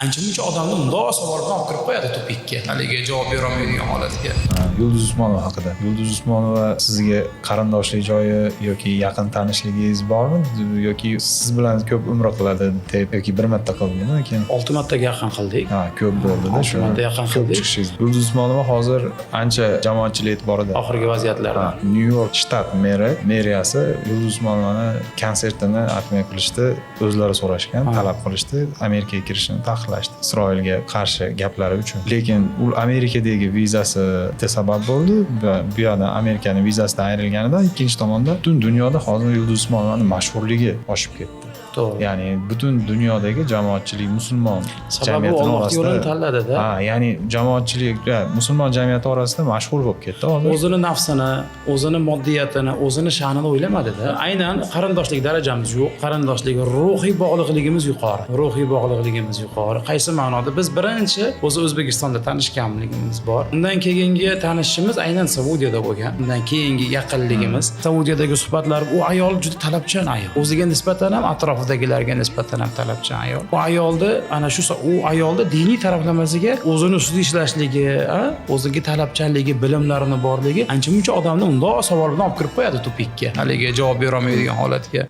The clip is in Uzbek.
Ancha muncha odamni mundoq savol bilan olib kirib qo'yadi тупик ka, haligi javob berolmaydigan holatga. Ha, Yulduz Usmonova haqida. Yulduz Usmonova sizga qarindoshlik joyi yoki yaqin tanishligingiz bormi yoki siz bilan ko'p umra qiladi deb yoki bir marta qildimi keyin? Olti martaga yaqin qildik. Ha, ko'p bo'ldida Olti shu. marta yaqin Ko'p qildik. chiqishingiz. Yulduz Usmonova hozir ancha jamoatchilik e'tiborida. Oxirgi vaziyatlarda. Ha, Nyu York shtat meri, meriyasi Yulduz Usmonovani konsertini отмена qilishdi, o'zlari so'rashgan, talab qilishdi, Amerikaga kirishini taqiqlashdi Isroilga qarshi gaplari uchun. Lekin u Amerikadagi vizasi bitta sabab bo'ldi va bu yoqdan Amerikani vizasidan ayrilganidan, ikkinchi tomonda butun dunyoda hozir Yulduz Usmonovani mashhurligi oshib ketdi. To'g'ri. Ya'ni butun dunyodagi jamoatchilik, musulmon Sababi u jamiyatini Alloh orasida yo'lini tanladida. Ha, ya'ni jamoatchilik, ya, musulmon jamiyati orasida mashhur bo'lib ketdi hozir. O'zini nafsini, o'zini moddiyatini, o'zini sha'nini o'ylamadida. Aynan qarindoshlik darajamiz yo'q, qarindoshlik, ruhiy bog'liqligimiz yuqori. Ruhiy bog'liqligimiz yuqori. Qaysi ma'noda? Biz birinchi o'zi O'zbekistonda tanishganligimiz bor. Undan keyingi tanishishimiz aynan Saudiyada bo'lgan. Undan keyingi yaqinligimiz. Saudiyadagi suhbatlar, u ayol juda talabchan ayol. O'ziga nisbatan ham, atrofidagilarga nisbatan ham talabchan ayol. U ayolni ana shu u ayolni diniy taraflamasiga o'zini ustida ishlashligi, a, o'ziga talabchanligi, bilimlarini borligi ancha muncha odamni undoq savol bilan olib kirib qo'yadi тупик ka, haligi javob berolmaydigan holatga.